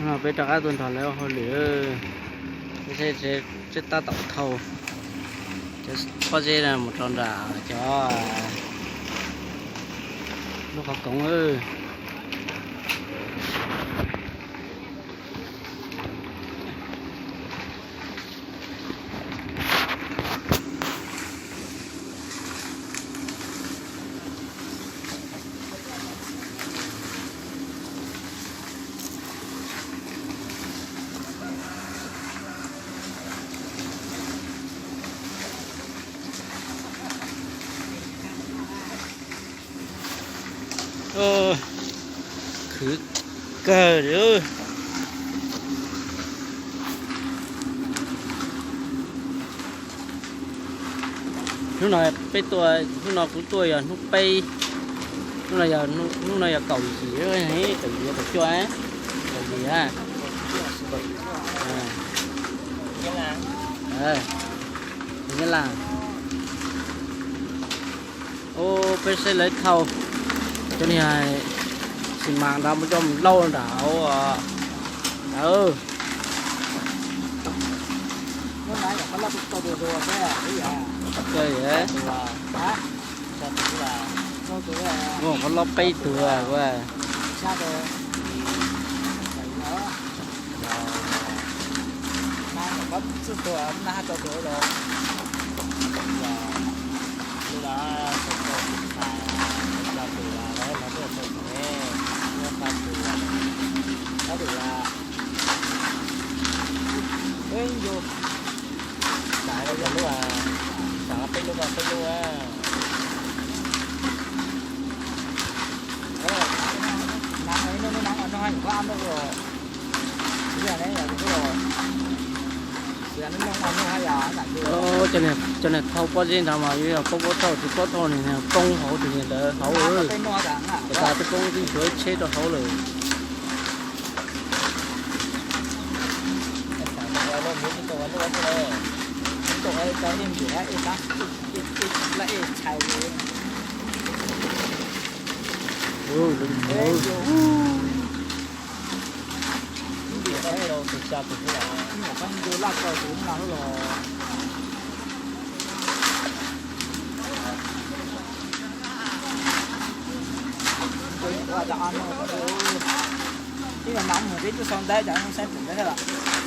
No peb rov qab tuaj nrog lawv ua hauj lwm, peb saib seb tab tom thauj cov pob zeb no mus rau nram cov lub qhov koov. Khwv kawg li. Hnub no peb tuaj, hnub no kuv tuaj yog hnub peb, hnub no yog, hnub no yog kaum yim, kaum yim, kaum cuaj, kaum yim. Nyab Laj. Ub, peb saib lawv thauj cov niag xi mas nrad mus coj mus lauj nram hauv. Qhov loj peb tug. Cov niag thauj pob zeb nrad mas yuav yog paub paub thauj tsis paub thauj niag poob hauv tus niag ntawd hauv. Ua cas twb poob twb nchuav tsheb rau hauv lawm.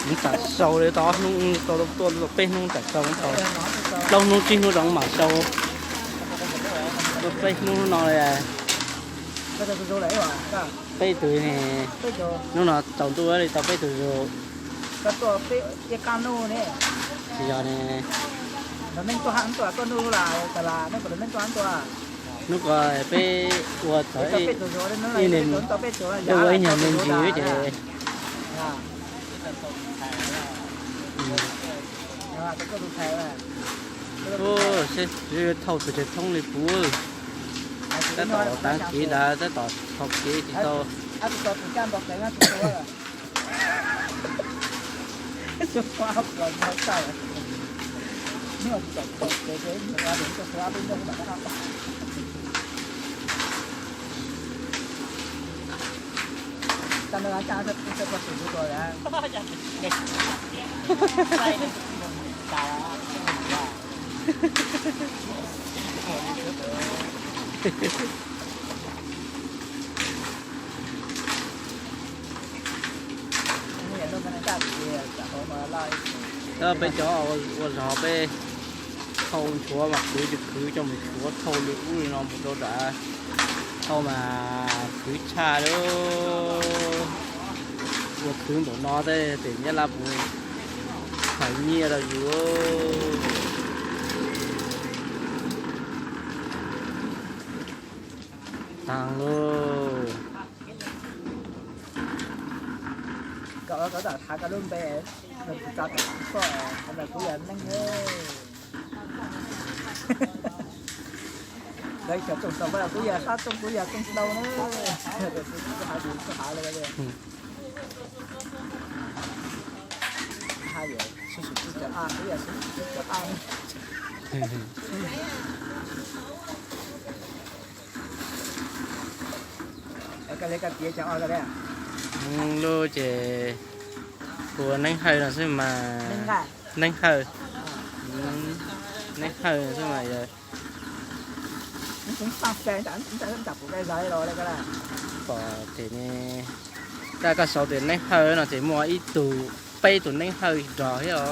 Hnub tam sau li tau ob hnub, tau tuaj tau peb hnub tam sau, tau plaub hnub tsib hnub rau mam sau, peb hnub no li. Peb tug ne, hnub no tsaus ntuj li tau peb tug zug. Tsis yog ne. Hnub ko peb ua txog ib, ua ib nyuag me ntsis ces thauj tus tseg thoob li puv. Tab tom tav kev nrad tab tom thau kev tsis tau. Peb cov ua zog peb thauj nchuav mas khwv tsis khwv coj mus tshuav thauj li ub li no mus rau nram thauj mas khwv tshaj li. Ua khwv npaum no tej tim Nyab Laj puas txhais nyiaj rau yus. Taag lauj. Koj, koj tham koj lub npe, kuv tso kuv koj, kuv yog Neej. Lawv cov tsoom saum kuv yog sab tsoom, kuv yog tsoom sâu na. Kuv hais, kuv hais li. Hais yog sib sib cov a, kuv yog sib sib cov a. Koj li koj tiav cov o koj li. Lub ces hu ua Neeb Hawj no xwb mas. Neeb Hawj. Neeb Hawj xwb mas yog. Pom tias ne, tab koj sau tias Neeb Hawj no ces muaj ib tug, peb tug Neeb Hawj nrog thiab os.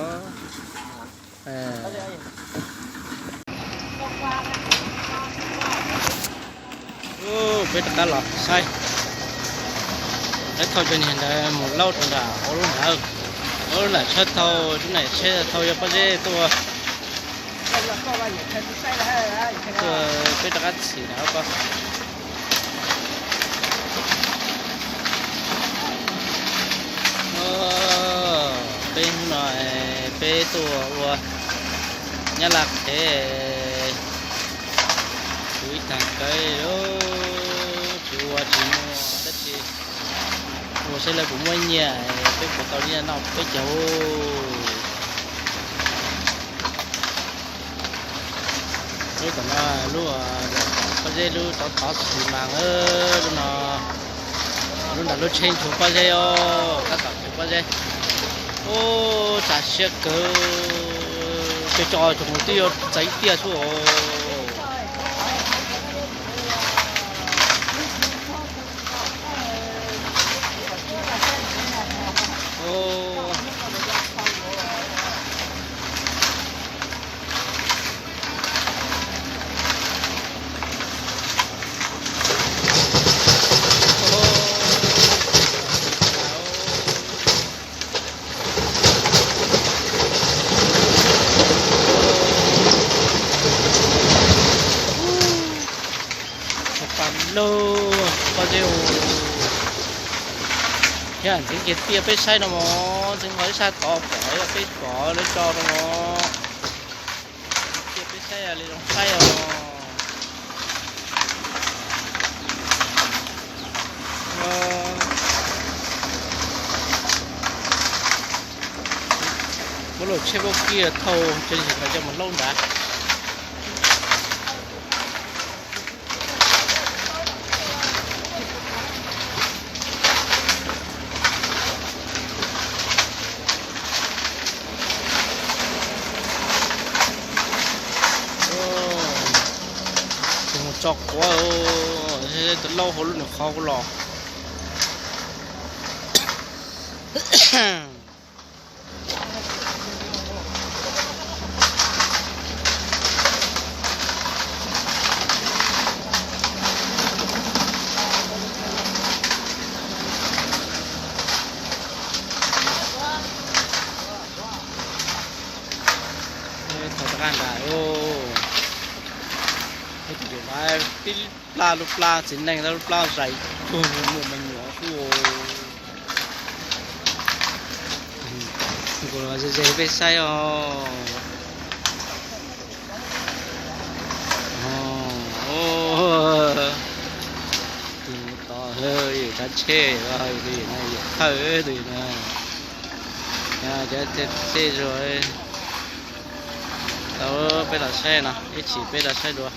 Peb rov qab los saib, saib thauj cov niag ntawd mus laub rau nram ua lub ntawd. Ua lub ntawd tshawb thauj, lub ntawd tshawb thauj yog pob zeb tuaj. Tuaj, peb rov qab txhim ntawm ko. Peb hnub no peb tuaj ua Nyab Laj qhev, kuv ib tag kawg, tsis ua tsis muaj dab tsi. Ua saib lawv puas muaj nyiaj, peb puas tau nyiaj noj peb caug. Lub tom no, lub pob zeb lub tov tov xis mas, lub no, lub nram lub tsheb nchuav pob zeb os, tab tom nchuav pob zeb. Ub, tsav siab kawg, cov cov tsoom twb yuav txeev tiaj xwb os. Pas lug pob zeb ub. Yog ntxeev kiag tiaj peb saib no mog, ntxeev qhov ib sab tod pom, yog peb pom lawv tso no mog. Ntxeev kiag tiaj peb saib li zoo saib os. Muab lub tsheb vaub kib thauj cov niag ntawd coj mus laub nrad. Tus mus tso quav, tus laub hauv lub nws qhov kuv los. Thaum rov qab nram, tib plab lub plab txiv neej, lub plab zais cuag muaj me nyuam xwb. Kuv los ze ze peb saib os. Tus tod yus tsav tsheb, yus thawj tus na. Cov tej zuag, tau peb los saib no, ib chim peb los saib dua.